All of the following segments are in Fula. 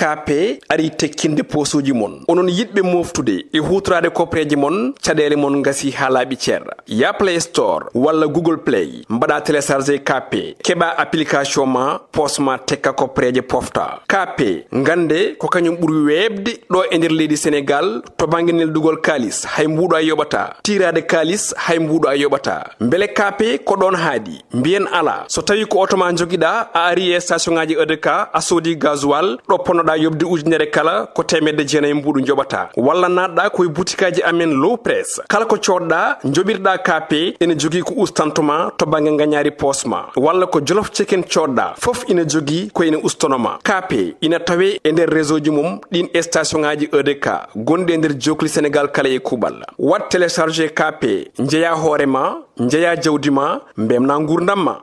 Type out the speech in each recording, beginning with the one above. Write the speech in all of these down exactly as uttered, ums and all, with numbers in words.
K P ari tekkinde poosuuji mon. Onon yiɗɓe mooftude e huutoraade koppereeje mon, caɗeele mon ngasii haa laaɓi cer. Ya Play Store walla Google Play, mbaɗa télécharger K P, keɓa application ma, poos ma tekka koppereeje pofta. K P, ngannde ko kañum ɓuri weeɓde ɗo e nder leydi Senegaal to bannge neldugol kaalis, hay mbuuɗo a yoɓataa. Tiiraade kaalis, hay mbuuɗo a yoɓataa. Mbele K P ko ɗoon haaɗi? Mbiyen alaa. So tawii ko oto ma njogiɗaa, a ari e station ŋaaji E D K, a soodi gasoil, ɗo ponnoɗaa yoɓde ujunere kala, ko teemedde jeenayi mbuuɗu njoɓataa. Walla naatɗaa ko e butikaaji amen Low Press. Kala ko coodɗaa, njoɓirɗaa K P, ene jogii ko ustanto ma to bannge ngañaari poos ma. Walla ko Jolof Chicken coodɗaa, fof ina jogii ko ene ustono ma. K P ina tawee e nder réseau ji mum ɗiin e station ŋaaji E D K gonɗi e nder jookli Senegaal kala e kuuɓal. Waɗ télécharger K P, njeyaa hoore ma, njeyaa jawdi ma, mbemnaa nguurndam ma.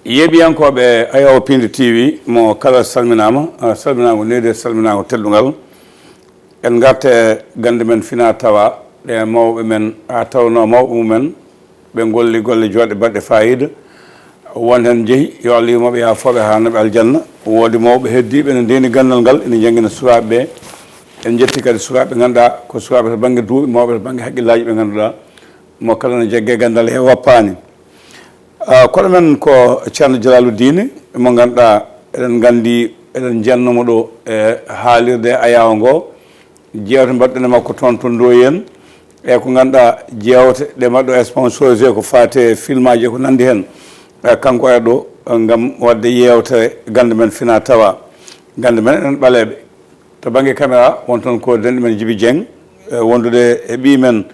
Yeeɓiyankooɓe Ayaawo Piindi T V, mo kala salminaama, ah, salminaango needi, salminaango teddungal. En ngarta e gannde men fina tawa, ɗe mawɓe men, a tawno mawɓe mumen, ɓe ngolli golle jooɗɗe baɗɗe faayiida. Won heen njehi, yo Allah yurmo ɓe, yaafo ɓe, haana ɓe aljanna. Woodi mawɓe heddiiɓe ene ndeeni ganndal ngal, ene njanngina sukaaɓe ɓe. En njetti kadi sukaaɓe ɓe ngannduɗaa ko sukaaɓe to bannge duuɓi, mawɓe to bannge hakkillaaji ɓe ngannduɗaa mo kala no jagge ganndal he wappaani. Ah, koɗo men ko Ceerno Jalaalu Diine, mo ngannduɗaa eɗen nganndi, eɗen njannoo mo ɗo e haalirde Ayaawo ngo. Jeewte mbaɗɗen e makko toon to Ndoyen, e ko ngannduɗaa jeewte ɗe mbaɗɗo sponsorisé ko faati e filmaaji e ko nanndi heen. Eh, kanko ari ɗo, eh, ngam waɗde yeewtere gannde men fina tawa. Gannde men enen ɓaleeɓe. To bannge caméra, won toon ko denɗo men Jibi Dieng, eh, wondude e ɓiy men,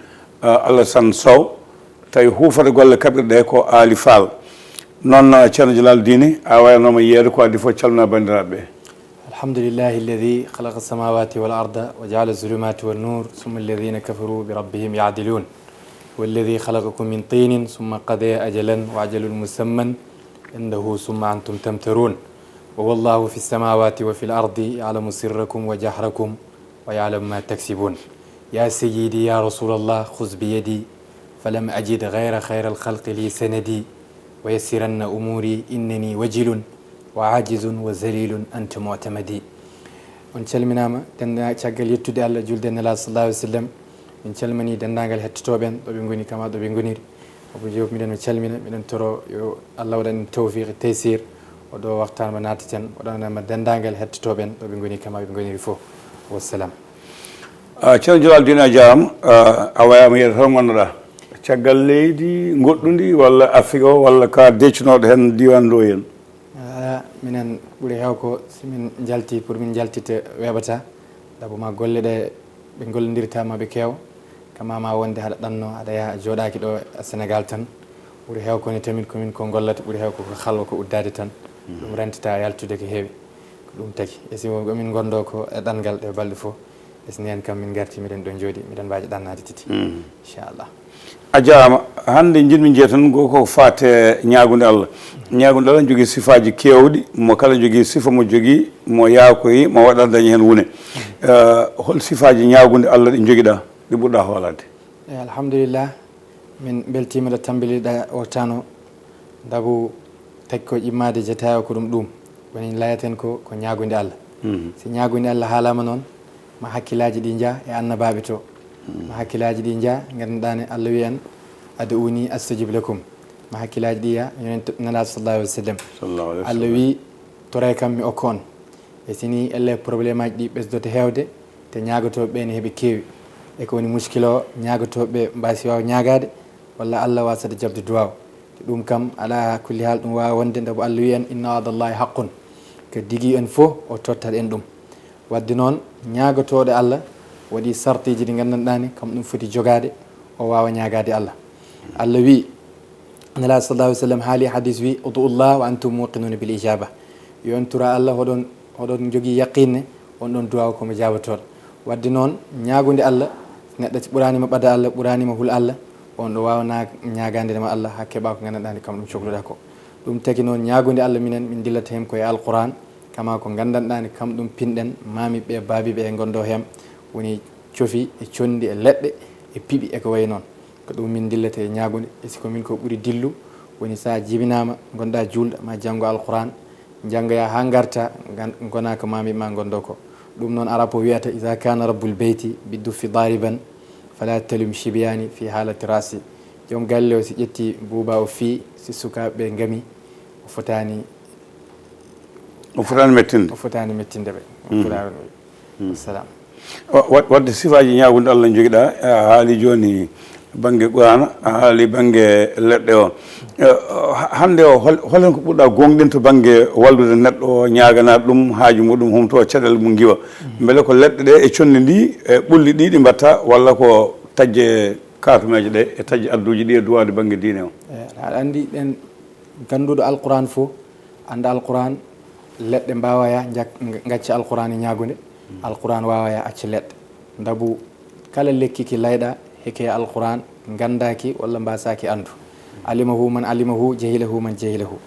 eh, Alassane Sow. Tawi huufata golle kaɓirɗe ko Aali Faal. Noon, eh, Ceerno Jalal Diine, a wayanooma yeedo ko addi fof, calmina banndiraaɓe ɓe. الحمد لله الذي خلق السماوات والأرض وجعل الظلمات والنور ثم الذين كفروا بربهم يعدلون. هو الذي خلقكم من طين ثم قضى أجلا وأجل مسمى عنده ثم أنتم تمترون. وهو الله في السماوات وفي الأرض يعلم سركم وجهركم ويعلم ما تكسبون. يا سيدي يا رسول الله خذ بيدي فلم أجد غير خير الخلق لي سندي ويسرن أموري إنني وجل وعاجز وذليل أنت معتمدي. On calminaama, dennda-, caggal yettude Allah, julde e Nelaaɗo sallallahu alaihi wasallam, min calmini denndaangal hettotooɓe en, ɗo ɓe ngoni, kama ɗo ɓe ngoniri. Abu Diop, miɗen mo calmina, miɗen toro yo Allah waɗan en tawfiq e taysir. O ɗo waxtaan mo naataten, o ɗon ma denndaangal hettotooɓe en, ɗo ɓe ngoni, kama ɓe ngoniri fof. Wassalam. Ah, Ceerno Jalal Diine, a jaaraama. Ah, a wayaama yeedo toon ngonnoɗaa. Caggal leydi goɗɗundi walla Afrik o, walla ka deccunooɗo heen diiwaan Ndoyen? Ah, minen ɓuri heew ko si min njalti, pour min njaltita weeɓata. Sabu ma golle ɗe ɓe ngollondirta ma ɓe keew. Kama ma wonde haɗa ɗanno, haɗa yaha a jooɗaaki ɗo e Senegaal tan. Ɓuri heew ko ni tamit ko min ko ngollata, ɓuri heew ko ko halwa ko uddaade tan. Ɗum rentata yaltude ko heewi. Ko ɗum tagi. E si wo-, min ngondo ko e ɗanngal ɗe balɗe fof. E si neen kam min ngarti, miɗen ɗo jooɗi, miɗen mbaaji ɗannaade titi. Inchallah. A jaaraama. Hannde njiɗmi jeetan ko, ko faate ñaagunde Allah. Ñaagunde Allah jogii sifaaji keewɗi, mo kala jogii sifa mo jogii, mo yaakoyi, mo waɗa dañi heen wune. Eh, hol sifaaji ñaagunde Allah ɗi njogiɗaa, ɗi ɓurɗaa hoolaade? Eh, alhamdulillah, min mbeltiima ɗo tammbili ɗa o tano, sabu tagi ko ƴimmaade jataay o ko ɗum ɗum. Woni layaten ko, ko ñaagunde Allah. Si ñaagunde Allah haalaama noon, ma hakkilaaji ɗi njah e annabaaɓe to. Ma hakkilaaji ɗi njah, ngannduɗaa ne Allah wiyan, "Ad'uuni astajib lakum." Ma hakkilaaji ɗi yah, yonent Nelaaɗo sallallahu alaihi wasallam. Sallallahu alaihi wasallam. Allah wi, "Toree kam mi okka on." E si ni, elle probléme aji ɗi ɓesdoto heewde, te ñaagotooɓe ɓe ne heɓe keewi. E ko woni muskila o, ñaagotooɓe ɓe mbaasi waaw ñaagaade, walla Allah waasata jaɓde duwaaw. Te ɗum kam, alaa kulli haal ɗum waawa wonde, sabu Allah wiyan, "Inna wa'dallahi haqqun." Ko digi en fof, o tottat en ɗum. Wadde noon, ñaagotooɗo Allah waɗi sartiiji ɗi nganndanɗaa ne, kam ɗum foti jogaade, o waawa ñaagaade Allah. Allah wi, Nelaaɗo sallallahu alaihi wasallam haali hadis wi, "Ud'u Allah wa antum muqinuna bil ijaba." Yo on tura Allah, hoɗon, hoɗon jogii yaqiine, on ɗon duwaaw ko mo jaabotooɗo. Wadde noon, ñaagunde Allah, neɗɗo si ɓuraani ma ɓada Allah, ɓuraani ma hul Allah, on ɗo waawa na-, ñaagaande ma Allah, haa keɓa ko nganndanɗaa ne kam ɗum cokluɗaa ko. Ɗum tagi noon, ñaagunde Allah minen, min dillata heen ko e Alquran, kama ko nganndanɗaa ne kam ɗum pinɗen, maami ɓe, baabi ɓe e ngondo heen, woni cofi e conndi e leɗɗe e piɓi e ko wayi noon. Ko ɗum min dillata e ñaagunde, e si ko min ko ɓuri dillu, Woni so a jibinaama, ngonɗaa juulɗo, ma janngo Alquraan, njanngoyaa haa ngarta, ngan-, ngonaa ko maami ma ngonɗo ko. Ɗum noon Arab o wiyata, "Iza kana rabbul beyti bi duffi dariban, fala talum shibiyani fi halati rasi." Joom galle o, si ƴetti buuba o fii, si sukaaɓe ɓe ngami, o fotaani, O fotaani mettinde. O fotaani mettinde ɓe. O fotaani ɗum. Wassalam. Wa-, wa-, wadde sifaaji ñaagunde Allah njogiɗaa, a haali jooni bannge Qur'aana, a haali bannge leɗɗe o. Eh, ha-, hannde o, hol-, hol hen ko ɓurɗaa gooŋɗinde to bannge wallude neɗɗo o, ñaaganaa ɗum haaju muɗum, humto caɗeele mum ngiwa? Mbele ko leɗɗe ɗe e conndi ndi, e ɓulli ɗi ɗi mbatta, walla ko taƴde kaatumeeje ɗe e taƴde adduuji ɗi e duwaade bannge diine o? Eh, aɗa anndi ɗen gannduɗo Alqur'aan fof, annda Alqur'aan, leɗɗe mbaawaya nja-, ngacca Alqur'aan e ñaagunde, Alqur'aan waawaya acca leɗɗe. Ndabu kala lekki ki layɗa heke Alqur'aan, nganndaaki walla mbaasaaki anndu. Alimahu man alimahu, jahilahu man jahilahu.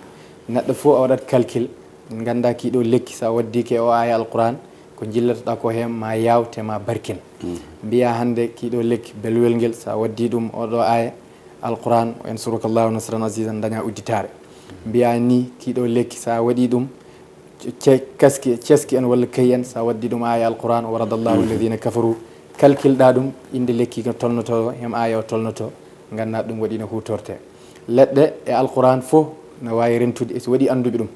Neɗɗo fof a waɗat calcul, ngannda kii ɗo lekki, so a waddike o aaya Alqur'aan, ko njillatoɗaa ko heen ma yaaw te ma barkin. Mbiya hannde kii ɗo lekki, belwel ngel, so a waddi ɗum o ɗo aaya Alqur'aan, "Wa yansuruka Allahu nasran azizan", daña udditaare. Mbiya ni kii ɗo lekki, so a waɗi ɗum, ce-, kaski, ceski en walla kayi en, so a waddi ɗum aaya Alqur'aan, "Wa radallahu alladhina kafaru", calcul ɗa ɗum, innde lekki ko tolnoto, hem aaya o tolnoto, ngannda ɗum waɗi no huutorte. Leɗɗe e Alqur'aan fof no waawi rentude, e so waɗi annduɓe ɗum.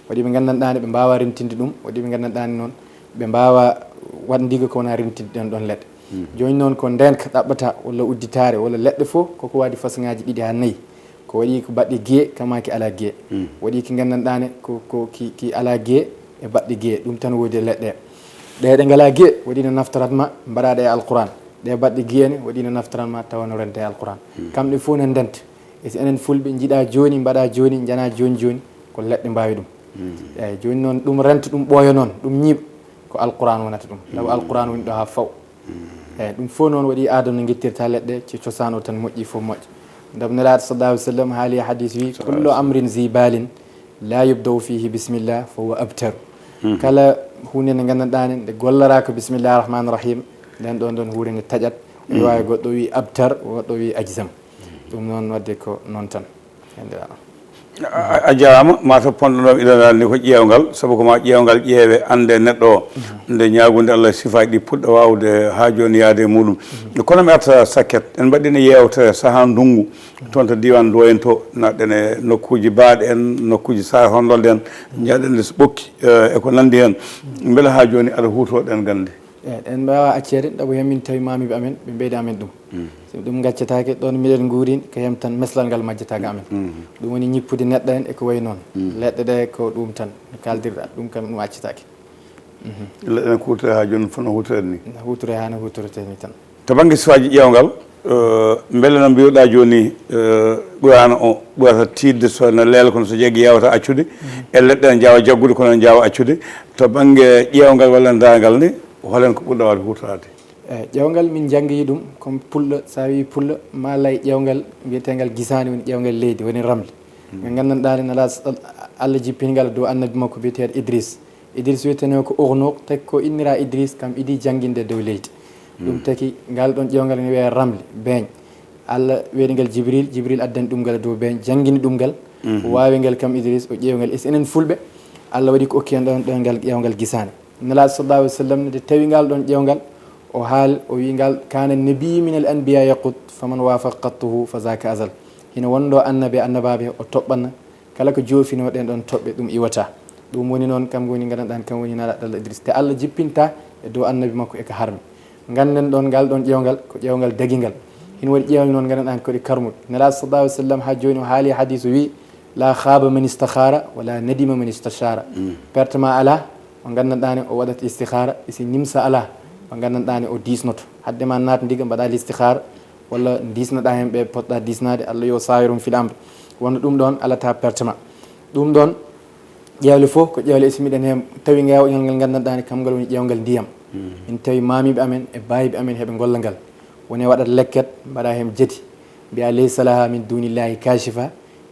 Waɗi ɓe nganndanɗaani ɓe mbaawa rentinde ɗum, waɗi ɓe nganndanɗaani noon ɓe mbaawa waɗndigo ko wona rentinde ɗen ɗon leɗɗe. Jooni noon ko ndeenka ɗaɓɓata walla udditaare walla leɗɗe fof koko waɗi façon ŋaaji ɗiɗi haa nayi. Ko waɗi ko baɗɗe giye, kama ki alaa giye. Waɗi ki nganndanɗaani ko, ko ki, ki alaa giye e baɗɗe giye. Ɗum tan woodi e leɗɗe. Ɗe ɗe ngalaa giye, waɗi no naftorat ma, mbaɗa ɗe e Alqur'aan. Ɗe baɗɗe giye ne, waɗi no naftorat ma, tawa no rente e Alqur'aan. Kamɗe fof ne ndenta. E so enen Fulɓe njiɗa jooni, mbaɗa jooni, njana jooni jooni, ko leɗɗe mbaawi ɗum. Eeyi, jooni noon ɗum renta, ɗum ɓooya noon, ɗum ñiiɓa, ko Alqur'aan wonata ɗum. Tawa Alqur'aan woni ɗo haa faw. Eeyi, ɗum fof noon waɗi aadam no ngettirta leɗɗe, ci cosaan o tan moƴƴi, fof moƴƴa. Ndab Nelaaɗo sallallahu alaihi wasallam haali e hadiis wi, "Kullu amrin zi balin la yubda'u fihi bismillah fa huwa abtar." Kala huunde nde nganndanɗaa ne, nde gollaraa ko bismillah rahman rahim, nden ɗon ɗon huunde nde taƴat. Riwaaya goɗɗo wi abtar, goɗɗo wi ajzam. Ɗum noon wadde ko noon tan. Hende ala. A, a, a jarama, mataw ponɗo ɗo iɗa ni ko ƴeewngal, sabu ko ma ƴeewngal ƴeewe annde neɗɗo o. Nde ñaagunde Allah sifaaji ɗi puɗɗa waawde haa jooni yaade e muɗum. Kono mi arta sakket, en mbaɗɗino yeewtere sahaa ndunngu, toon to diiwaan Ndoyen to, naɗɗen e nokkuuji baaɗe en, nokkuuji saare honndolde en, njaaɗen les ɓokki, eh, e ko nanndi heen. Mbele haa jooni aɗa huutoro ɗeen gannde? Eeyi, en mbaawaa acceede, ɗaɓu heen min tawi maamiiɓe amen, ɓe mbeyda amen ɗum. So ɗum ngaccataake, ɗoon miɗen nguuri, ko heen tan meslal ngal majjataake amen. Ɗum woni ñippude neɗɗo en e ko wayi noon. Leɗɗe ɗe ko ɗum tan, no kaaldirɗa, ɗum kam ɗum accataake. Leɗɗe ne kuutoree haa jooni, fof no huutoree ni. No huutoree haa no huutortee ni tan. To bannge sifaaji ƴeewngal, eh, mbele no mbiruɗaa jooni, eh, Qur'aana o ɓurata tiiɗde so no leela kono so jaggi yaawata accude, e leɗɗe ne njaawa jaggude kono ne njaawa accude. To bannge ƴeewngal walla ndaarngal ni, hol heen ko ɓurɗaa waawde huutoraade? Eeyi, ƴeewngal min njanngi ɗum, comme pullo, so a wii pullo, maa lay ƴeewngal wiyeteengal gisaani, woni ƴeewngal leydi, woni ramli. Ngal nganndanɗaa ne, Nelaaɗo Allah jippingal dow annabi makko biyeteeɗo Idris. Idris wiyetenoo ko Urnuq, taki ko innira Idris, kam idi jannginde dow leydi. Ɗum taki ngal ɗon ƴeewngal ne wiyee ramli, beeñ. Allah weɗi ngal Jibril, Jibril addani ɗum ngal dow beeñ, janngini ɗum ngal. Waawi ngal kam Idris, o ƴeewi ngal. E so enen Fulɓe, Allah waɗi ko okki en ɗon, ɗon ngal ƴeewngal gisaane. Nelaaɗo sallallahu alaihi wasallam nde tawi ngal ɗon ƴeewngal, o haal, o wi ngal, "Kana nabiyyu min al anbiya yaqut, faman wafaqa qattuhu fa zaka azal." Hino wonɗo annabi, annabaaɓe o toɓɓana, kala ko joofinoo ɗen ɗon toɓɓe, ɗum iwata. Ɗum woni noon, kam woni nganndanɗaa, kam woni Nelaaɗo Allah Idris. Te Allah jippinta e dow annabi makko e ko harmi. Ngannden ɗon, ngal ɗon ƴeewngal, ko ƴeewngal dagingal. Hino waɗi ƴeewngal noon, nganndanɗaa ko ɗi karmuɗe. Nelaaɗo sallallahu alaihi wasallam haa jooni o haali e hadiisu wi, "La khaba man istakhara, wa la nadima man istashara." Pertement alaa, mo nganndanɗaa ne o waɗat istikhara, e si nimsa alaa, mo nganndanɗaa ne o diisnoto. Hadde ma naat ndiga mbaɗa istikhara, walla diisnoɗaa heen ɓe potɗaa diisnaade, Allah yo sawirum fil amri. Wonno ɗum ɗon alata pertement. Ɗum ɗon ƴeewle fof ko ƴeewle, e so miɗen heen tawi ngal, ngal nganndanɗaa ne, kam ngal woni ƴeewngal ndiyam. Min tawi maamiiɓe amen e baayiiɓe amen heɓe ngolla ngal. Woni waɗat lekket, mbaɗa heen jeti. Mbiya, "Laysa laha min dunillahi kashifa."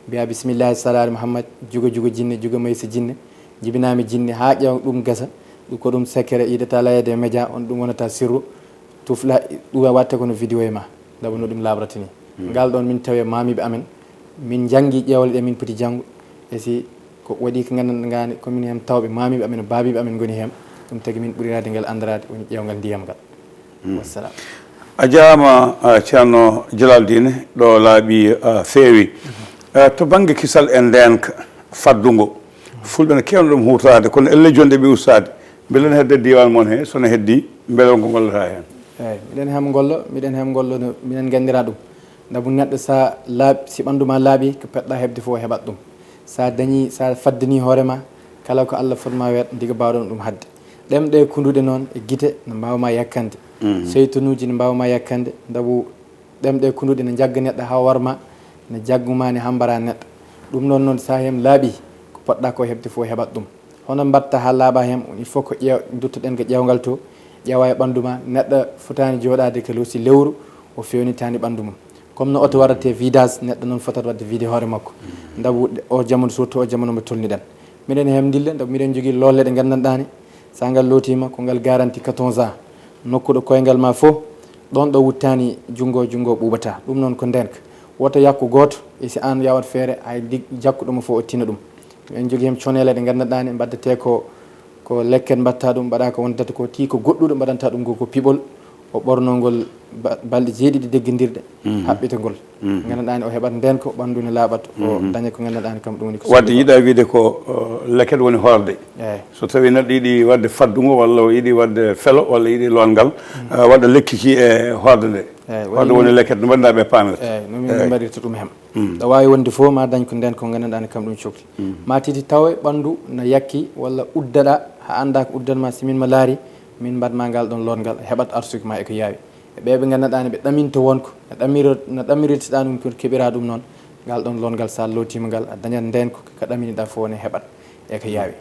Mbiya, "Bismillahi, salli ala Muhammad." Jugo, jugo jinne, jugo maysa jinne. Jibinaa mi jinne haa ƴeew ɗum gasa. Ɗum ko ɗum secret, yiɗata layeede e média, on ɗum wonata sirru. Tufla, ɗum watta kono vidéo e ma. Ndaba no ɗum laabrata ni. Ngal ɗon min tawi maamiiɓe amen. Min njanngi ƴeewle ɗe min poti janngu. E si ko waɗi ko nganndanɗaa ngaani, ko min heen tawɓe maamiiɓe amen, baabiiɓe amen ngoni heen. Ɗum tagi min ɓuriraade ngal anndiraade woni ƴeewngal ndiyam ngal. Wassalam. A jaaraama, ah, Ceerno Jalaldine, ɗo laaɓi, ah, feewi. Ah, to bannge kisal e ndeenka faddungo, fulɓe ne keewno ɗum huutoraade, kono elle jonde ɓe ustaade. Mbele ne hedde diiwaan mon he, so ne heddi, mbele ko ngollata heen? Eeyi, miɗen hem ngollo, miɗen hem ngollo, no, miɗen nganndira ɗum. Ndabu neɗɗo sa laaɓ, si ɓanndu ma laaɓi, ko peɗɗa heɓde fof heɓat ɗum. Sa dañi, sa faddani hoore ma, kala ko Allah fotma weet, ndiga mbaawɗon ɗum haɗde. Ɗemɗe kunduɗe noon e gite no mbaawa ma yakkande. Seytanuuji no mbaawa ma yakkande, ndabu ɗemɗe kunduɗe ne njagga neɗɗo haa warma, ne jagguma ne hambara neɗɗo. Ɗum noon noon sa hem laaɓi, ko poɗɗa ko heɓde fof heɓat ɗum. Hono mbaɗta haa laaɓa hem, il faut ko ƴeew, duttoɗen ko ƴeewngal to, ƴeewa e ɓanndu ma, neɗɗo fotaani jooɗaade ko losi lewru, o fewnitaani ɓanndu mum. Comme no oto waɗate vidage, neɗɗo noon fotat waɗde vide hoore makko. Ndabu o jamanu surtout o jamanu mo tolniɗen. Miɗen hem ndille, ndabu miɗen jogii lolle ɗe nganndanɗaani, sa ngal lootiima, ko ngal garanti quatorze ans. Nokku ɗo koyngal ma fof, ɗoon ɗo wuttaani junngo, junngo ɓuuɓata. Ɗum noon ko ndeenka. Woto yakku gooto, e si aan yawat feere, hay dig-, jakkuɗo mo fof o tina ɗum. Miɗen jogii hem coneele ɗe nganndanɗaani, mbaɗdate ko, ko lekket mbaɗta ɗum, mbaɗa ko wondata ko, tii ko goɗɗuɗo mbaɗanta ɗum ko, ko piɓol, o ɓorno ngol ba-, balɗe jeeɗiɗi deggindirɗe, haɓɓita ngol. Nganndanɗaani o heɓat ndeen ko ɓanndu ne laaɓat, o daña ko nganndanɗaani kam ɗum woni ko Wadde sohli ko. Yiɗa wiide ko, uh, lekket woni hoorde. Eeyi. So tawi neɗɗo yiɗi waɗde faddungo, walla o yiɗi waɗde felo, walla yiɗi loongal, uh, waɗa lekki ki e hoorde nde. Eeyi, hoorde woni lekket no mbaɗndaa ɓe paamirta. Eeyi, no min Eeyi. Mbaɗirta ɗum hem. Mm. Ɗo waawi wonde fof ma dañ ko ndeen ko nganndanɗaa ne kam ɗum cokli. Mm. Ma titi tawe ɓanndu na yakki walla uddaɗa, haa annda ko uddan ma, si min ma laari, min mbaɗ ma ngal ɗon loongal, heɓat arsuki ma e ko yaawi. E ɓe ɓe nganndanɗaa ne ɓe ɗaminto wonko, no ɗamiro-, no ɗamiritoɗaa ɗum pour keɓiraa ɗum noon, ngal ɗon loongal sa lootiima ngal, a dañat ndeen ko, ko ɗaminiɗaa fof ne heɓat e ko yaawi.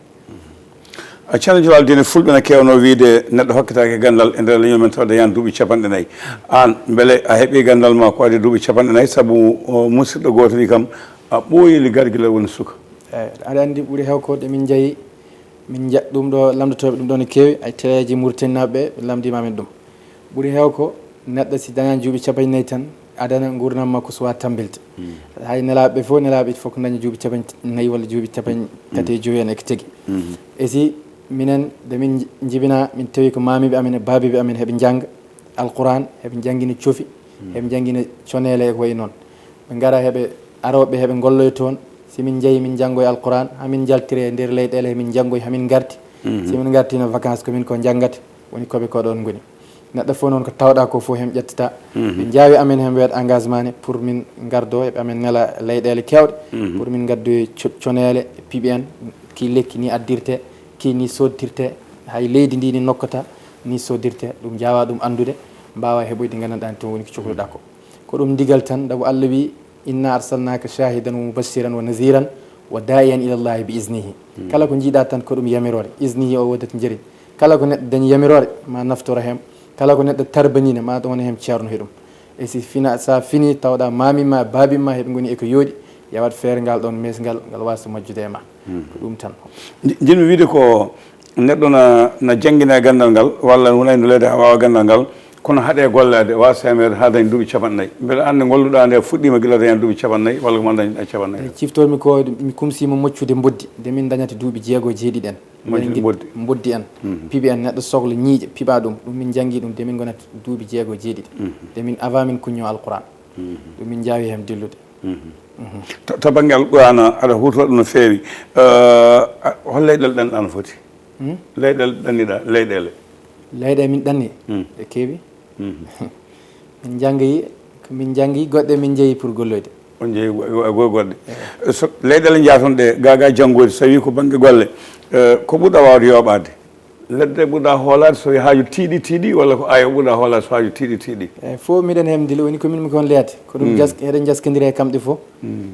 A Ceerno Jalal Diine, fulɓe ne keewno wiyde neɗɗo hokkitaake ganndal e nder leñol men tawde yan duuɓi capanɗe nayi. Aan, mbele a heɓii ganndal ma ko adii duuɓi capanɗe nayi? Sabu o musiɗɗo gooto wii kam, a ɓooyii li gar gila woni suka. Eey, aɗa anndi ɓuri heew ko ɗe min njeyi, min nja-, ɗum ɗo lamndotooɓe ɗum ɗo no keewi, ay teleeji Muritaninaaɓe ɓe, ɓe lamndiima min ɗum. Ɓuri heew ko neɗɗo si dañaani duuɓi capanɗe nayi tan, adana nguurndam makko suwaa tambilde. Hay nelaaɓe ɓe fof, nelaaɓe ɓe fof ko dañi duuɓi capanɗe nayi walla duuɓi capanɗe tati e joyi en e ko tegi. E si minen, nde min njibinaa, min tawi ko maamiiɓe amen e baabiiɓe amen heɓe njannga Alquraan, heɓe njanngina cofi, heɓe njanngina coneele e ko wayi noon. Ɓe ngara heɓe arooɓe heɓe ngolloya toon. Si min njehi min njanngoya Alquraan, hamin njaltira e nder leyɗeele, hamin njanngoya, hamin ngarti. Si min ngartiino vacances, ko min ko njanngata, woni koɓe ko ɗoon ngoni. Neɗɗo fof noon ko tawɗaa ko fof heen ƴettata. Ɓe njaawi amen heen weet engagement ne pour min ngardo eɓe amen nela leyɗeele keewɗe. Pour min ngaddoya co-, coneele, piɓi en, ki lekki ni addirte, ki ni sodtirte, hay leydi ndi ni nokkata, ni soddirte. Ɗum njaawa ɗum anndude, mbaawa heɓoyde nganndanɗaa toon woni ko cokluɗaa ko. Ko ɗum ndigal tan, ndabu Allah wii, "Inna arsalnaaka shaahidan wa mubashiran wa naziran wa daa'iyan ila Allahi bi iznihi." Kala ko njiiɗaa tan ko ɗum yamiroore, iznihi o woodata njëriñ. Kala ko neɗɗo dañi yamiroore, ma naftoro heen. Kala ko neɗɗo tarbaniino, ma wona heen ceerno he ɗum. E si fina, sa fini, tawɗa maami ma, baabi ma, heɓe ngoni e ko yooɗi, yawat feere ngal ɗoon meesngal, ngal waasa majjude e ma. Ko ɗum tan. Nji-, njiɗmi wiide ko neɗɗo na, na janngina e ganndal ngal, walla wona e ndu leydi haa waawa ganndal ngal, kono haɗe golleede, waasa yameede haa dañi duuɓi capanɗe nayi. Mbeɗa anndi ngolluɗaa nde fuɗɗiima gila daña duuɓi capanɗe nayi, walla ko ma daña capanɗe nayi. Eyi, ciftormi ko mi kumsiima moccude mboddi, nde min dañata duuɓi jeego e jeeɗiɗi en. Moccude mboddi. Mboddi en, piɓi en, neɗɗo sokla ñiiƴe, piɓa ɗum. Ɗum min njanngi ɗum, nde min ngonata duuɓi jeego e jeeɗiɗi. Nde min, avant min kuñño Alquraan. Ɗum min njaawi heen dillude. To, to bannge Alquraan, aɗa huutora ɗum no feewi. Eh, a, hol leyɗeele ɗanɗaa no foti? Leyɗeele ɗanniɗaa, leyɗeele. Leyɗe min ɗanni, ɗe keewi. Min njanngi, ko min njanngi, goɗɗe min njeyi pour golloyde. On njeyi go-, go-, goɗɗe. So leyɗeele njaton ɗe, ga, ga janngoyde, so tawi ko bannge golle, eh, ko ɓurɗa waawde yooɓaade? Ledde ɓurɗa hoolaade so haaju tiiɗi tiiɗi, walla ko ayo ɓurɗa hoolaade so haaju tiiɗi tiiɗi? Eyi, fof miɗen hemdili, woni ko min mi kon leyate. Ko ɗum jas-, eɗen jaskondiri e kamɗe fof.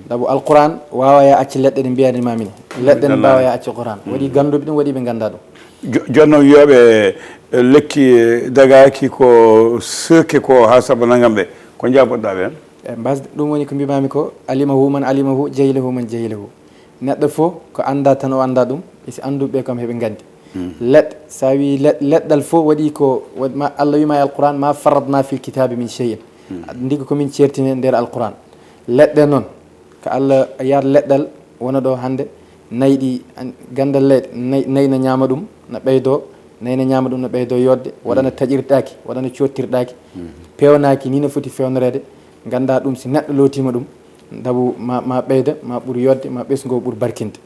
Sabu Alquran waawaa acci leɗɗe ɗe mbiyaani ma min. Leɗɗe ne mbaawaa acci Quran. Waɗi gannduɓe ɗum, waɗi ɓe nganndaa ɗum. Jo-, jooni noon wiyooɓe, eh, lekki, eh, dagaaki ko sirke ko haa sabu nanngam ɓe. Ko njaabotoɗaa ɓeen? E mbasde, ɗum woni ko mbimaami ko, alimahu man alimahu, jahilahu man jahilahu. Neɗɗo fof ko anndaa tan o anndaa ɗum, e si annduɓe ɓe kam heɓe nganndi. Leɗɗe, so a wii leɗ-, leɗɗal fof waɗi ko, waɗ-, ma, Allah wiima e Alquran, "Ma farratna fil kitabi min shay'in." Ndigi ko min ceertini e nder Alquran. Leɗɗe noon, Ka Allah, a yiyat leɗɗal wona ɗo hannde, nayi ɗi, an-, ganndal leyɗe, nayi, nayi na ñaama ɗum, na ɓeydoo, nayi na ñaama ɗum, na ɓeydoo yooɗde, waɗa no taƴirɗaaki, waɗa no coottirɗaaki, peewnaaki ni no foti feewnoreede. Nganndaa ɗum, si neɗɗo lootiima ɗum, ndabu ma, ma ɓeyda, ma ɓur yooɗde, ma ɓesngu ɓur barkinde.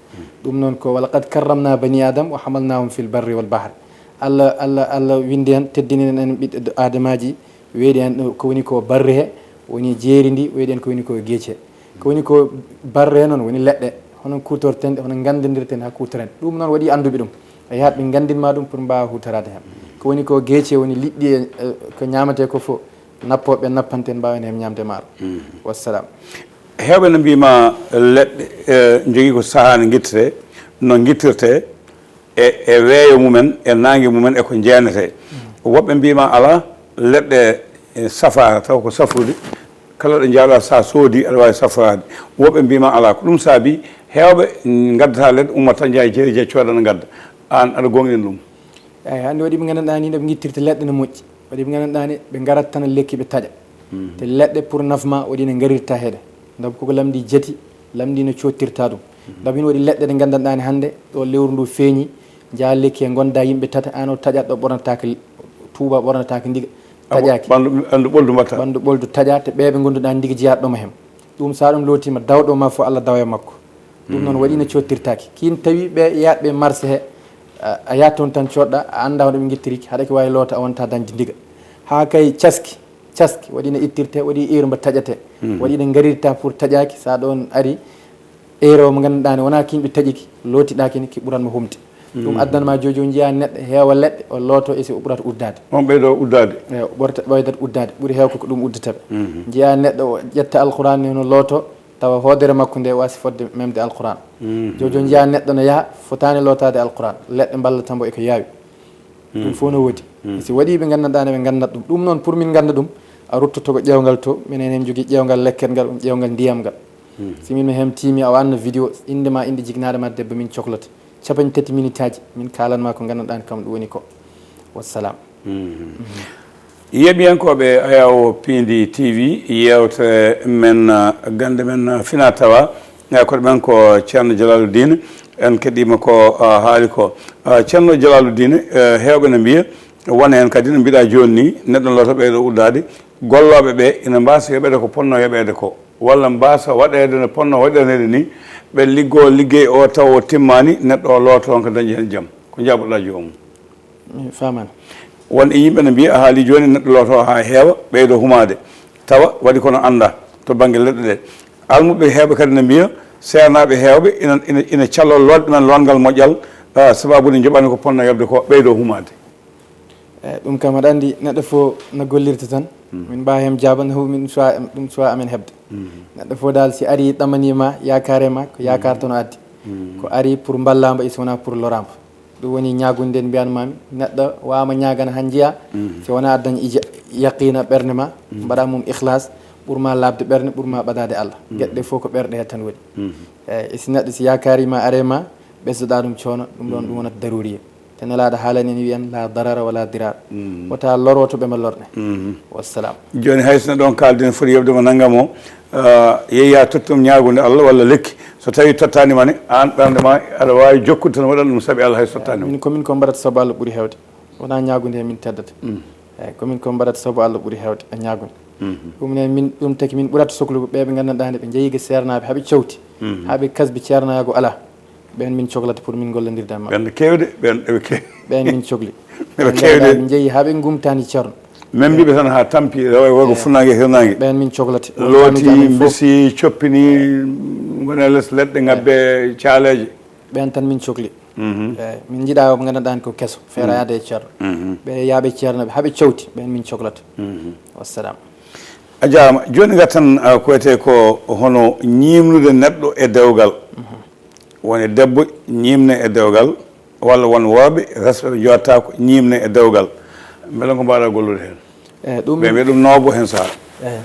Ɗum noon ko, "Wa laqad karramna bani Adam wa hamalnahum fil barri wal bahri." Allah, Allah, Allah winndi heen, teddinani en ɓiɗɗo Aadamaaji, weeɗi heen ɗo ko woni ko barri he, woni jeeri ndi, weeɗi heen ko woni ko geeci he. Ko woni ko barri he noon, woni leɗɗe, hono kuutorten ɗe, hono nganndindirten haa kuutoren. Ɗum noon waɗi annduɓe ɗum. A yahat ɓe nganndin ma ɗum pour mbaawa huutoraade heen. Ko woni ko geeci he, woni liɗɗi e, e, ko ñaamatee ko fof, nappooɓe nappanten, mbaawen heen ñaamde maaro. Wassalam. Heewɓe no mbiima leɗɗe, e, njogii ko sahaa no ngittirtee, no ngittirtee, e, e weeyo mumen, e naange mumen, e ko jeenetee. Woɓɓe mbiima alaa, leɗɗe, e, safaa, taw ko safrude. Kala ɗo njaaɗa, sa soodi, aɗa waawi safraade. Woɓɓe mbiima alaa. Ko ɗum saabi heewɓe ngaddata leɗɗe, ummata njaha jeeri, jeccooɗa no ngadda. Aan aɗa goongɗini ɗum? Eey, hannde waɗi ɓe nganndanɗaa ni, no ɓe ngittirta leɗɗe no moƴƴi. Waɗi ɓe nganndanɗaa ni, ɓe ngarat tan lekki ɓe taƴa. Te leɗɗe pour nafma waɗi ne ngarirta heɗe. Ndaw koko lamndi jati, lamndi no coottirta ɗum. Ndaw hino waɗi leɗɗe ɗe nganndanɗaa ni hannde, ɗo lewru ndu feeñi, njaha lekki he ngonda yimɓe tata, aan o taƴat ɗo ɓornataake tuuba, ɓornataake ndiga, taƴaaki. Ɓanndu, ɓanndu ɓoldu mbatta. Ɓanndu ɓoldu taƴa, te ɓeeɓe ngonnduɗaa ndiga jeyaat ɗo mo hem. Ɗum so ɗum lootiima, dawɗo ma fof Allah dawa e makko. Ɗum noon waɗi no coottirtaake. Kiin tawi ɓe yaatɓe marché he, a, a yahat toon tan coodɗa, a anndaa hono ɓe ngittiri, haɗa ko waawi loota a wonta dañde ndiga. Haa kay caski, caski, waɗi no ittirte, waɗi heure mbo taƴate. Waɗi no ngarirta pour taƴaaki, so ɗoon ari, heure o mo ngannduɗaa ne wonaa kiin ɓe taƴiki, lootiɗaaki ne ki ɓuran mo humde. Ɗum addan ma jojo njiya neɗɗo heewa leɗɗe, o looto e si o ɓurata uddaade. On ɓeydo uddaade. Eey, o ɓorta, ɓeydat uddaade, ɓuri heewko ko ɗum uddata ɓe. Njiya neɗɗo o ƴetta Alquraan ne no looto, tawa hoodere makko nde waasi fodde memde Alquraan. Jojo njiya neɗɗo no yaha, fotaani lootaade Alquraan. Leɗɗe mballata mbo e ko yaawi. Ɗum fof no woodi. Si waɗi ɓe nganndanɗaa ne ɓe nganndat ɗum. Ɗum noon pour min ngannda ɗum, a ruttoto ko ƴeewngal to, minen heen njogii ƴeewngal lekket ngal, ɗum ƴeewngal ndiyam ngal. Si min mi heen tiimi, a waɗna vidéo, innde ma, innde jignaade ma debbo, min coklata. Capanɗe tati minitaaji, min kaalan ma ko nganndanɗaa ne kam ɗum woni ko. Wassalam. Yeeɓiyankooɓe Ayawo Piindi T V, yeewtere men, ah, gannde men, ah, fina tawa, ah, koɗo men ko Ceerno Jalaaludiin, en keɗiima ko, ah, haali ko. Ah, Ceerno Jalaaludiin, eh, heewɓe no mbiya, wona heen kadi no mbiɗa jooni ni, neɗɗo looto ɓeydo uddaade, gollooɓe ɓe ina mbaasa yoɓeede ko ponno yoɓeede ko, walla mbaasa waɗeede no ponno waɗaneede ni, ɓe liggoo liggey o taw o timmaani, neɗɗo o looto on ko dañi heen jam. Ko njaaboɗaa joomum? Mi faamaani. Won e yimɓe no mbiya, a haali jooni, neɗɗo looto haa heewa, ɓeydo humaade, tawa waɗi kono annda to bannge leɗɗe ɗe. Almuɓɓe heewɓe kadi no mbiya, seernaaɓe heewɓe ina, ina, ina callo lootde ɗumen lootngal moƴƴal, ah, sababu nde njoɓani ko ponno yoɓde ko, ɓeydo humaade. Eey, ɗum kam aɗa anndi neɗɗo fof no gollirta tan. Min mbaawa heen jaabande, ɗum choix, ɗum choix amen heɓde. Neɗɗo fof dal si ari ɗamanii ma, yaakaare ma, ko yaakaar tan o addi. Ko ari pour mballaa mbo, e so wonaa pour loraa mbo. Ɗum woni ñaagunde nde mbiyan mami, neɗɗo waawaa ñaagana han njiya, si wonaa a dañ ija-, yaqiina ɓernde ma, mbaɗa mum ikhlas, ɓur ma laaɓde ɓernde, ɓur ma ɓadaade Allah. Geɗe ɗe fof ko ɓerɗe he tan woni. Eey, e si neɗɗo si yaakaari ma, are ma, ɓesdoɗa ɗum coono, ɗum ɗoon ɗum wonata daruriya. Te Nelaaɗo haalani en, wiyan, "La darara wala dirar." Wota loro to ɓe ma lorne. Wassalam. Jooni hay so neɗɗo on kaaldi ne foti yoɓde mo nanngam o, ah, yeeya tottum ñaagunde Allah walla lekki. So tawi tottaani ma ne, aan ɓernde ma aɗa waawi jokkude tan waɗan ɗum sabi Allah hay so tottaani ma. Min ko min ko mbaɗata sabu Allah ɓuri heewde. Wonaa ñaagunde he min teddata. Eey, ko min ko mbaɗata sabu Allah ɓuri heewde e ñaagunde. Ɗum ne min, ɗum taki min ɓurata soklugo ɓe ɓe nganndanɗaa ne ɓe njeyi ga seernaaɓe haa ɓe cawti, haa ɓe kasbi ceernaago alaa. Ɓeen min coklata pour min gollondirde e maɓɓe. Ɓeen keewde, ɓeen eɓe keew-, ɓeen min cokli. Eɓe keewde. Ɓe njeyi haa ɓe ngumtaani ceerno. Min mbiɓe tan haa tampi, rewa e worgo, funnaange e hirnaange. Ɓeen min coklata. Looti, mbisi, coppini, ngoni e les leɗɗe, ngabbe caaleeje. Ɓeen tan min cokli. Eey, min njiɗa ɓe nganndanɗaa ko keso, feeraade e ceerno. Ɓe yaaɓe ceerno, ɓe haa ɓe cawti, ɓeen min coklata. Wassalam. A jaaraama. Jooni ngarten, ah, ko wiyetee ko hono ñiimnude neɗɗo e dewgal. Woni debbo ñiimne e dewgal, walla won worɓe resɓe ɓe njooɗtaako ñiimne e dewgal. Mbele ko mbaɗa gollude heen? Eey, ɗum ɓe mbiya ɗum noobo heen sahaa. Eey.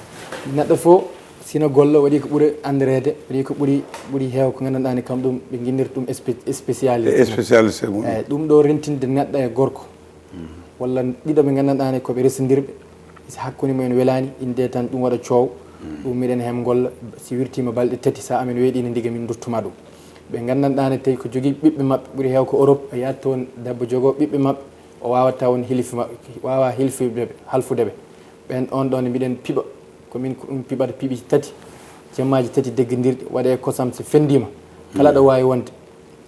Neɗɗo fof sino gollo waɗi ko ɓuri anndireede, waɗi ko ɓuri, ɓuri heew ko nganndanɗaa ni kam ɗum ɓe nginndirta ɗum spé-, spécialité. E spécialité mum. Eey, ɗum ɗo rentinde neɗɗo e gorko. Walla ɗiɗo ɓe nganndanɗaa ne ko ɓe resondirɓe, si hakkunde mumen welaani, innde tan ɗum waɗa coow, Ɗum miɗen heen ngolla, si wirtiima balɗe tati, so amen weeɗiino ndiga, min nduttuma ɗum. Ɓe nganndanɗaa ne tawi ko jogii ɓiɓɓe maɓɓe, ɓuri heew ko Europe, a yahat toon debbo jogoo ɓiɓɓe maɓɓe, o waawata won hilfi maɓɓe, waawaa hilfinde ɓe, halfude ɓe. Ɓeen on ɗoon mbiɗen piɓa, ko min ko ɗum piɓata piɓi tati, jemmaaji tati deggindirɗi, waɗee kosam so fenndiima. Kala ɗo waawi wonde,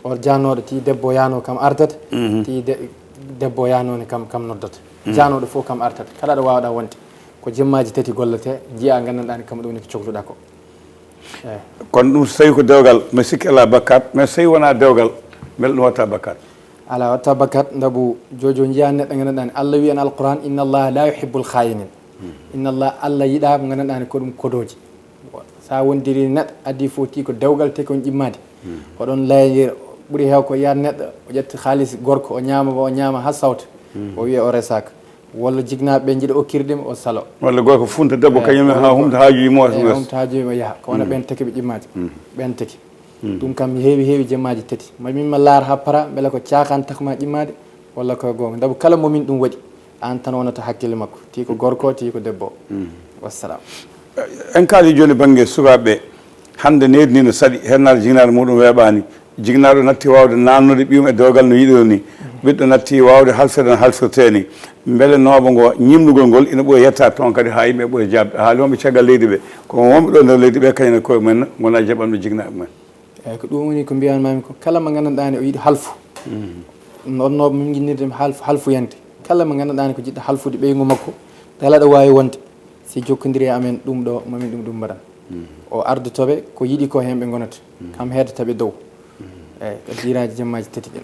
o jaanooɗo, tii debbo yaanoo kam artata, tii de-, debbo yaanoo ne kam, kam noddata. Jaanooɗo fof kam artata. Kala ɗo waawɗaa wonde, ko jemmaaji tati golletee, njiyaa nganndanɗaa ne kam ɗum ne ko cokluɗaa ko. Eey. Kono ɗum so tawii ko dewgal, mi sikki alaa bakkaat, mais so tawii wonaa dewgal, mbele ɗum waɗta bakkaat? Alaa, waɗta bakkaat, ndabu jojo njiyaa neɗɗo nganndanɗaa ne, Allah wii en Alquran, "Inna Allaha la yuhibbul khayinin." Inna Allah, Allah yiɗaa mo nganndanɗaa ne ko ɗum kodooji. So a wondiri neɗɗo, adii fof tii ko dewgal te ko on ƴimmaade. Oɗon layondira, ɓuri heew ko yahat neɗɗo, o ƴetta haalis gorko, o ñaama, o ñaama haa sawta. O wiya o resaaka. Walla jiknaaɓe ɓe njiɗa okkirde mo, o salo. Walla gorko funta debbo kañum ne haa humta haajuji mo. Eey, humta haajuji mo yaha. Ko wona ɓeen taki ɓe ƴimmaade. Ɓeen taki. Ɗum kam heewi, heewi jemmaaji tati. Ma min ma laar haa para, mbele ko caakaan takma ƴimmaade, walla ko goonga. Ndabu kala mo min ɗum waɗi, aan tan wonata hakkille makko. Tii ko gorko, tii ko debbo. Wassalam. En kaali jooni bannge sukaaɓe ɓe. Hannde needi ndi no saɗi, heennaade jiknaaɗo muɗum weeɓaani. Jiknaaɗo natti waawde naannude ɓiyum e dewgal no yiɗiri ni. Ɓiɗɗo natti waawde halfirde no halfirtee ni. Mbele nooɓo ngo ñimlugol ngol ina ɓuri yettaade toon kadi haa yimɓe ɓuri jaabde. A haali wonɓe caggal leydi ɓe. Ko wonɓe ɗo nder leydi ɓe kañum e koye mumen ngonaa jaɓanɓe jiknaaɓe mumen. Eey, ko ɗum woni ko mbiyanmaami ko kala mo nganndanɗaa ne o yiɗi halfu. Ɗum ɗoon nooɓe min njinnirde halfu, halfuyante. Kala mo nganndanɗaa ne ko jiɗɗo halfude ɓeyngu makko, kala ɗo waawi wonde, si jokkondirii e amen ɗum ɗo, mamin ɗum ɗum mbaɗan. O ardotoo ɓe, ko yiɗi ko heen ɓe ngonata. Kam heedata ɓe dow. Eey, e diiraaji jemmaaji tati ɗin.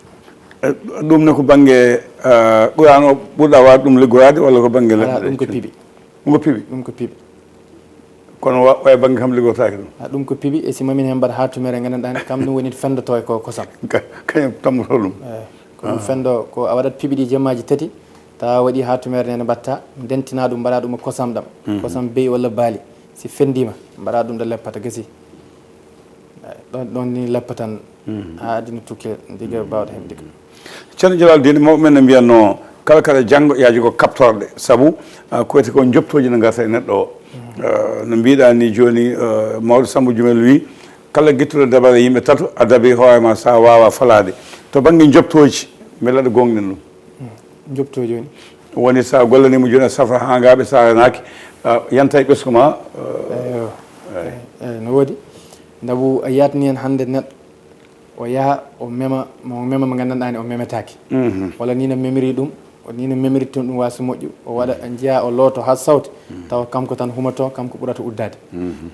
E, ɗum ne ko bannge, ah, Quraan o ɓurɗa waawde ɗum liggoraade walla ko bannge leɗɗe ɗe? Alaa, ɗum ko piɓi. Ɗum ko piɓi? Ɗum ko piɓi. Kono wa-, wayi bannge kam liggotaake ɗum? A, ɗum ko piɓi, e si mamin heen mbaɗa haatumere nganndanɗaa ne, kam ɗum woni fenndotoo e ko kosam. Ka-, kañum tammotoo ɗum? Eey, ko ɗum fenndo, ko a waɗat piɓi ɗi jemmaaji tati, tawa waɗi haatumere nde ne mbaɗta, ndentinaa ɗum, mbaɗa ɗum e kosam ɗam. Kosam beyi walla baali. Si fenndiima, mbaɗa ɗum ɗo leppata, gasi. Eey, ɗon, ɗon ni leppatan haa aduna tukke, ndiga baawɗo heɓde ka. Ceerno Jalal Diine, mawɓe men no mbiyatnoo, kala kala janngo yaa jogo kaɓtorɗe, sabu, ah, ko wiyetee ko njoɓtooji no ngarta e neɗɗo o. Ah, no mbiɗa ni jooni, ah, mawɗo Sammba Jumel wii, kala gittuɗo dabare yimɓe tato, a dabii hoore ma, so a waawaa falaade. To bannge njoɓtooji, mbele aɗa goongɗini ɗum? Njoɓtooji woni? Woni so a gollaniima jooni, a safra haa ngaaɓi, so a renaaki, a yanta e ɓesngu ma. Eey, eey, no woodi. Ndabu a yaatni heen hannde neɗɗo, o yaha, o mema, mo mema mo nganndanɗaa ne o memetaake. Walla nii no memiri ɗum, o nii no memiri tun ɗum waasi moƴƴu, o waɗa, njiyaa o looto haa sawta, tawa kanko tan humoto, kanko ɓurata uddaade.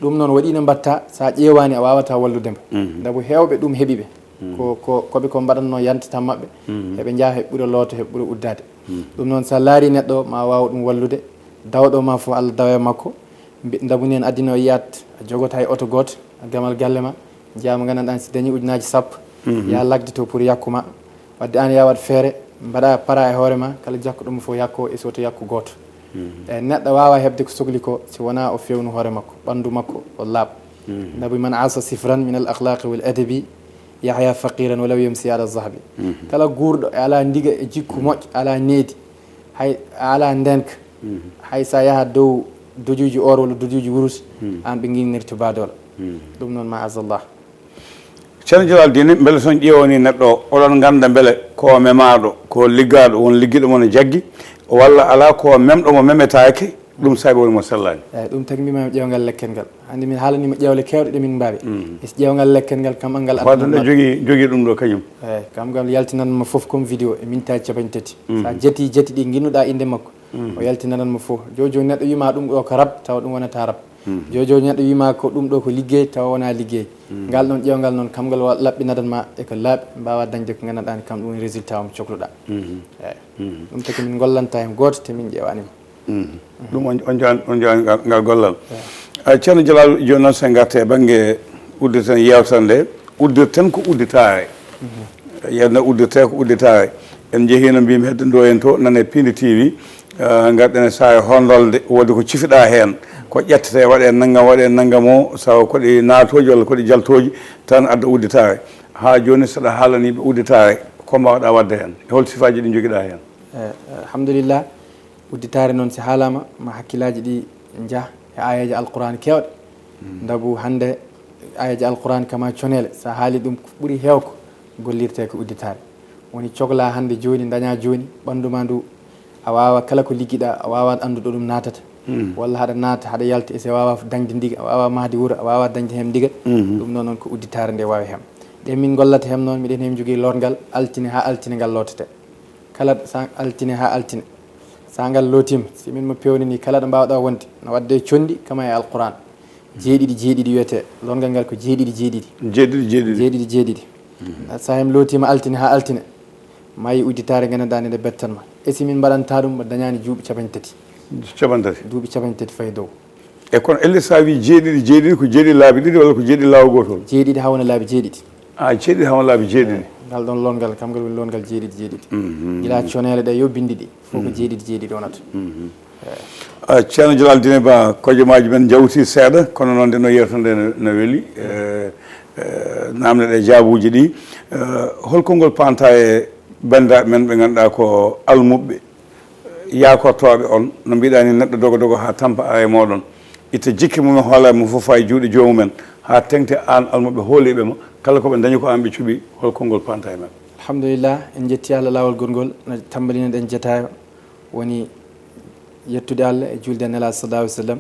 Ɗum noon waɗi no mbaɗta, so a ƴeewaani a waawataa wallude mo. Ndabu heewɓe ɗum heɓi ɓe. Ko, ko, ko ɓe ko mbaɗatnoo yantata maɓɓe, heɓe njaha heɓe ɓura looto, heɓe ɓura uddaade. Ɗum noon so a laarii neɗɗo o, ma a waaw ɗum wallude, dawɗo ma fof Allah dawa e makko. Mbi-, ndabu ni en addino o yiyat, a jogoto hay oto gooto, a gamal galle ma, njiyaa mo nganndanɗaa si dañii ujunaaji sappo, yaa lagde to pour yakku ma. Wadde aan yaa waɗ feere, mbaɗa para e hoore ma, kala jakkuɗo mo fof yakko e so to yakku gooto. E neɗɗo waawaa heɓde ko sokli ko si wonaa o feewnu hoore makko, ɓanndu makko, o laaɓ. Ndabu man aasa sifran min al akhlaqi wal adabi, yahya faqiran walaw yamsi ala zahabi. Kala guurɗo e alaa ndiga e jikku moƴƴo, alaa needi, hay a alaa ndenka, hay so a yaha dow dojuuji or walla dojuuji wurus, aan ɓe nginnirta baadoola. Ɗum noon, ma azallah. Ceerno Jalal Diine, mbele so on ƴeewanii neɗɗo o, oɗon ngannda mbele ko o memaaɗo, ko o liggaaɗo, won liggiiɗo mo no jaggi, walla alaa ko o memɗo mo memetaake, ɗum saabi woni mo sellaani? Eey, ɗum tagi mbiimi ƴeewgal lekkel ngal. Hannde min haalanii ma ƴeewle keewɗe ɗe min mbaawi. E so ƴeewgal lekkel ngal, kam ngal. Fadde nde jogii, jogii ɗum ɗo kañum. Eey, kam ngal yaltinan ma fof comme vidéo e minutaaji cappanɗe tati. So a jati, jati ɗi, nginnduɗaa innde makko. O yaltinanan ma fof. Jooni jooni neɗɗo wii ma ɗum ɗo ko rab, tawa ɗum wonata rab. Jooni jooni neɗɗo wii ma ko ɗum ɗo ko liggey, tawa wonaa liggey. Ngal ɗon ƴeewgal noon, kam ngal wa-, laɓɓinanan ma e ko laaɓi, mbaawa dañde ko nganndanɗaa ne kam ɗum woni résultat o mo cokluɗaa. Eey. Ɗum taki min ngollanta heen gooto te min ƴeewaani ma. Ɗum on, on jaan, on jaan ngal, ngal gollal. Eey. A, Ceerno Jalal, jooni noon so en ngartii e bannge uddirten yeewtere nde, uddirten ko udditaare. Yeewtere nde uddirtee ko udditaare. En njehiino mbiimi hedde ɗo en to, nane Piindi T V, ah, ngarɗen e saare hondolde, woodi ko cifiɗaa heen. Ko ƴettetee, waɗee nanngam, waɗee nanngam o, sabu ko ɗi naatooji walla ko ɗi jaltooji tan adda udditaare. Haa jooni so ɗa haalanii ɓe udditaare, ko mbaawɗaa waɗde heen? E hol sifaaji ɗi njogiɗaa heen? Eey, alhamdulillah. Udditaare noon, si haalaama, ma hakkillaaji ɗi njah e aayeeje Alquraan keewɗe. Ndabu hannde aayeeje Alquraan kama coneele, so a haali ɗum, ko ɓuri heewko gollirtee ko udditaare. Woni coglaa hannde jooni, ndañaa jooni, ɓanndu ma ndu, a waawa kala ko liggiɗaa, a waawa anndude ɗo ɗum naatata. Walla haɗa naata, haɗa yalta, e so a waawa dañde ndiga, a waawa mahde wuro, a waawa dañde heen ndiga. Ɗum noon, noon ko udditaare nde waawi heen. Ɗe min ngollata heen noon, miɗen heen njogii lorngal altine haa altine ngal lootete. Kala sa altine haa altine, so ngal lootiima, si min mo peewnanii kala ɗo mbaawɗaa wonde, no waɗde e conndi kama e Alquraan. Jeeɗiɗi, jeeɗiɗi wiyetee, lorngal ngal ko jeeɗiɗi, jeeɗiɗi. Jeeɗiɗi, jeeɗiɗi. Jeeɗiɗi, jeeɗiɗi. So heen lootiima altine haa altine, maayi udditaare nganndanɗaa nde, nde bettan ma. E si min mbaɗanta ɗum, mo dañaani juuɓi capanɗe tati. Capanɗe tati. Duuɓi capanɗe tati fayi dow. E kono elle so a wii jeeɗiɗi, jeeɗiɗi ko jeeɗiɗi laabi ɗiɗi walla ko jeeɗiɗi laawol gootol? Jeeɗiɗi haw na laabi jeeɗiɗi. A, jeeɗiɗi haw na laabi jeeɗiɗi. Ngal ɗoon lorngal, kam ngal woni lorngal jeeɗiɗi, jeeɗiɗi. Gila coneele ɗe yo binndi ɗi, fof ko jeeɗiɗi, jeeɗiɗi wonata. A, Ceerno Jalal Dine Ba, kojomaaji men njawti seeɗa, kono noon nde no yeewtere nde no, no weli. E, e, naamne ɗe jaabuuji ɗi. E, hol konngol paanta e banndiraaɓe men ɓe ngannduɗaa ko almuɓɓe, yaakortooɓe on, no mbiɗaa ni, neɗɗo dogo dogo haa tampa ara e mooɗon, itta jikke mum en, hoolaare mum fof faa e juuɗe joomumen, haa teŋti aan almuɓɓe hooliiɓe ma, kala ko ɓe ndañi ko aan ɓe cuɓi, hol konngol paanta e maɓɓe? Alhamdulillah, en njetti Allah laawol gongol, no tambalino ɗen jataay o, woni yettude Allah e juulde e Nelaaɗo sallallahu alaihi wasallam.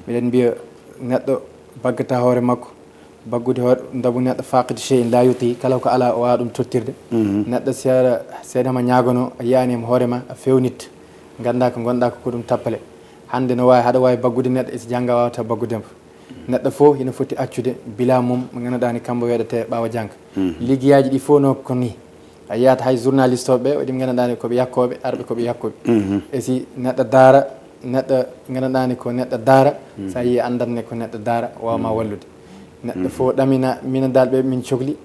Miɗen mbiya neɗɗo baggata hoore makko, baggude hoore, ndabu neɗɗo faaqidu shay'in laa yu'tiihi, kala ko alaa o waawaa ɗum tottirde. Neɗɗo seeɗa, seeɗa ma ñaagono, a yiyaani e hoore ma, a fewnit, nganndaa ko ngonɗaa ko, ko ɗum tappale. Hannde no waawi, haɗa waawi baggude neɗɗo, e so jannga waawataa baggude mo. Neɗɗo fof ina foti accude bila mum, mo ngannduɗaa ni kambo weɗete ɓaawo jannga. Liggeyaaji ɗi fof no ko ni. A yiyat hay journaliste ɓe, waɗi ngannduɗaa ni ko ɓe yakkooɓe, arɓe ko ɓe yakkooɓe. E si neɗɗo daara, neɗɗo ngannduɗaa ni ko neɗɗo daara, so a yii anndan ne ko neɗɗo daara, waawa ma wallude. Neɗɗo fof ɗamina, minen dal ɓe min cokli,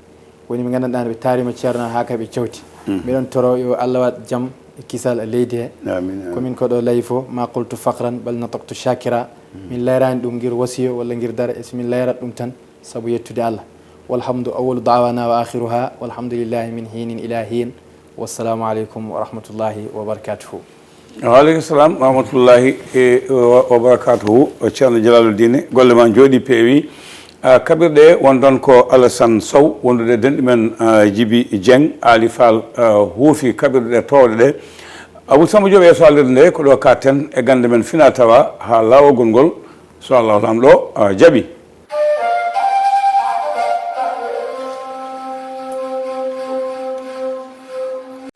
woni ɓe ngannduɗaa ɓe taarima Ceerno haa kay ɓe cawti. Miɗon toro yo Allah waɗ jam e kisal e leydi he. Amin, amin. Komin ko ɗo layi fof, ma qultu faqran, bal nataqtu shakira. Min layraani ɗum ngir wasiyo walla ngir dara, e so min layrat ɗum tan, sabu yettude Allah. Walhamdu awwalu da'wana wa akhiruha, walhamdulillahi min hinin ila hin. Wassalamu alaikum wa rahmatullahi wa barakatuhu. Wa alaikum salam wa rahmatullahi, e, wa, wa barakatuhu. Ceerno Jalaluddine, golle ma njooɗi peewi. A, kaɓirɗe won ɗon ko Alassane Sow, wondude denɗi men, a, Jibi Dieng, Ali Fall, a, huufi kaɓirɗe ɗe toowɗe ɗe. Abou Samba Diop e saalirde nde, ko ɗo katten e gannde men fina tawa haa laawol gongol, so Allah Laamɗo, a, jaɓi.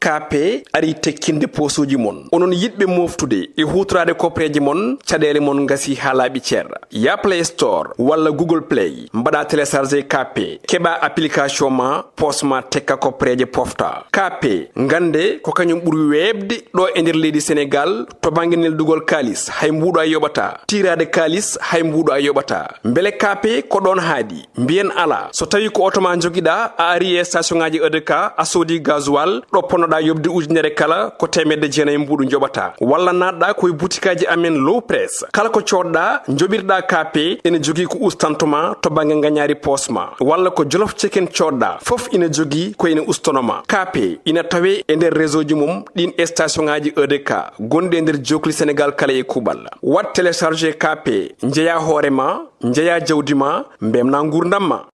K P ari tekkinde poosuuji mon. Onon yiɗɓe moftude e huutoraade kopreeje mon, caɗeele mon ngasi haa laaɓi cer. Yaa Play Store walla Google Play, mbaɗa télécharger K P, keɓa application ma, poos ma tekka kopreeje pofta. K P, ngannde ko kañum ɓuri weeɓde ɗo e nder leydi Senegal to bannge neldugol kaalis, hay mbuuɗo a yoɓataa. Tiiraade kaalis, hay mbuuɗo a yoɓataa. Mbele K P ko ɗoon haaɗi? Mbiyen alaa. So tawii ko oto ma njogiɗaa, a arii e station ŋaaji E D K, a soodii gasoil, ɗo ponnoɗaa yoɓde ujunere kala, ko teemedde jeenayi mbuuɗu njoɓataa. Walla naatɗaa ko e butikaaji amen Low Press. Kala ko coodɗaa, njoɓirɗaa K P, ene jogii ko ustantoo ma to bannge ngañaari poos ma. Walla ko Jolof Chicken coodɗaa, fof ina jogii ko ina ustanoo ma. K P ina tawee e nder réseau ji mum ɗiin station ŋaaji E D K gonɗi e nder jookli Senegal kala e kuuɓal. Waɗ télécharger K P, njeyaa hoore ma, njeyaa jawdi ma, mbeltinaa nguurndam ma.